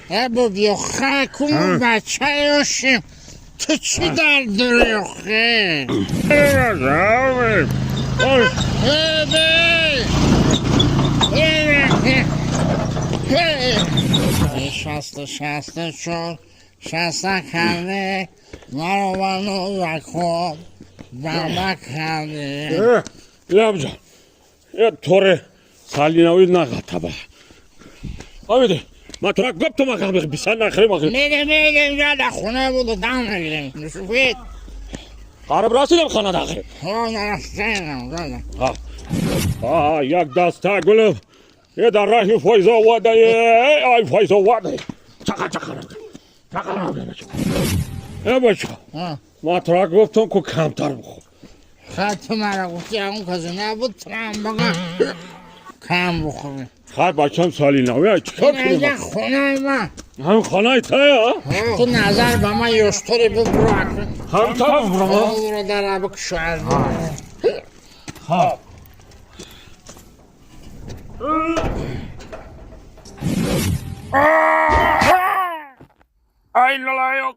Бо биё, хай кун, бача ёшим. Ту чӣ дард дорӣ охе? Э, бе! Э, э. 60 64 шаста карде, маро ба нозакҳо баба карде. Ябҷон, я торе салинави нағатаба. Амиде, ма тура гуфтам, ага бисан нахри махри. Мерем, мерем, дар хона буду, дам мегирем. Шуфет. Қариб расидам хона дахи. Ҳо, нарафтаем, дада. А, як даста гул е дар раҳи Файзовода, ай Файзовода. Чақа чақа. Чақа. Э, бача. Ма тура гуфтам ку камтар бихӯр. Хай, ту мара гуфти, он кази набуд, трам бага кам бухӯри. Хай, бачам соли нави, ай чикор Ин кунем? Хонаи ман. Ҳам хонаи тая? Ту назар ба ман ёштори, бибро. Ҳам та бибро. Бибро, дар бикушояд. Хоб. Ай,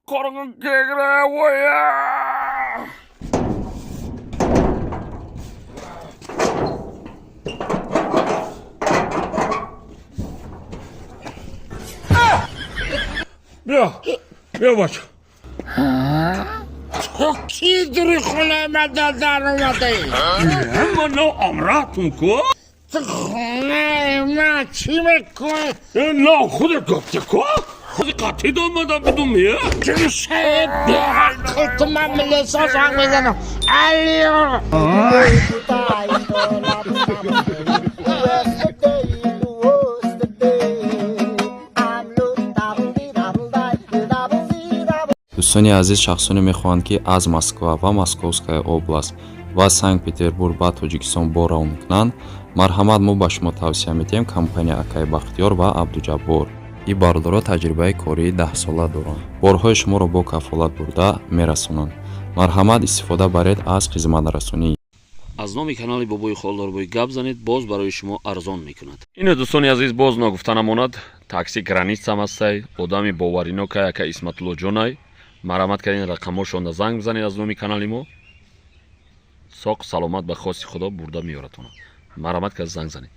qorg'in kegre voya. Биё, биё, бача. Ту кӣ дури хонаи ман дар омадаӣ? Ман нав амратум ку. Ту хонаи ман чӣ мекунӣ? Нав худат гуфти ку? Худи қатъӣ омада будум, е? Ҷӯшаи беақл, ту ман милиса занг мезанам. Алло! Дӯстони азиз, шахсоне мехоҳанд, ки аз Москва ва Московская область ва Санкт Петербург ба Тоҷикистон бор равон кунанд, марҳамат, мо ба шумо тавсия медиҳем компания акаи Бахтиёр ва Абдуҷаббор. Ин бародаро таҷрибаи кории 10-сола доранд, борҳои шуморо бо кафолат бурда мерасонанд. Марҳамат, истифода баред аз хизматрасонӣ. Аз номи канали Бобои Холдорбой гап занед, боз барои шумо арзон мекунад. Ине, дӯстони азиз, боз ногуфта намонад, такси Границам ҳастай, одами боваринокай, ака Исматуллоҷонай. Марҳамат кардин, рақамҳошонда занг бизанед, аз номи канали мо соқ саломат ба хости Худо бурда меёратона. Марҳамат кард, занг занед.